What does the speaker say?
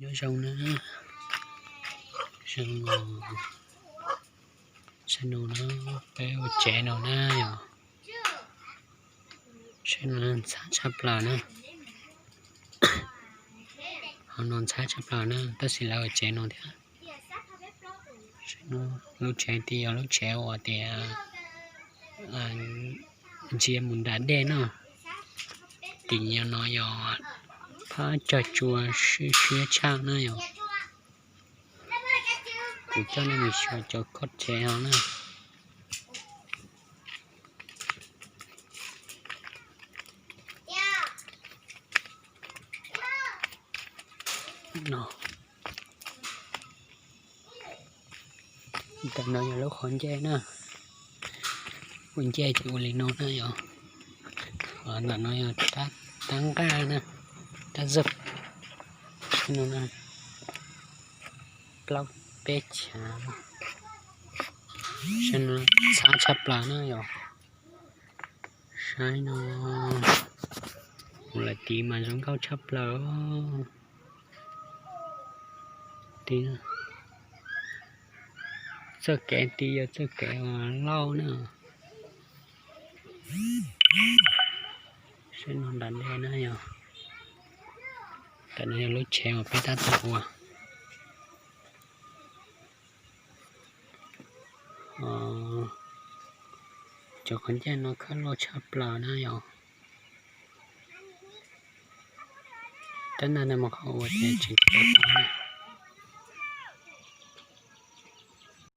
Nyob zoo na, zoo, saib no na, peb ua tsev no na yom. Saib no ntxhab tshaj plaws na. Ho no ntxhab tshaj plaws na, tab sis lawv ua tsev no thiab. Lub tsev tid yog lub tsev uas tias ntsia mus nram dej no. Tim no yog phab cog tsua siab siab tshaj na yom. Kuv coj nej mus xyuas cov khob tsev no na. Ntawm no yog lub qhov ncej na. Ua ncej ces ua li no na yom. Ntawm no yog rab nqaj na, rab zaj no na, plaub peb chav. Saib no ntxhab tshaj plaws na yom. Saib no, mus lawm tid mas zoo nkauj tshaj plaws. Txoj kev tid yog txoj kev uas lauj na. Saib no nram dej na yog, ntawm no yog lub tsev uas peb tab tom ua. Cov qhov ncej no khawb loj tshaj plaws na yom. Tab ntawd mus qhov uas tias tseem kawg tau.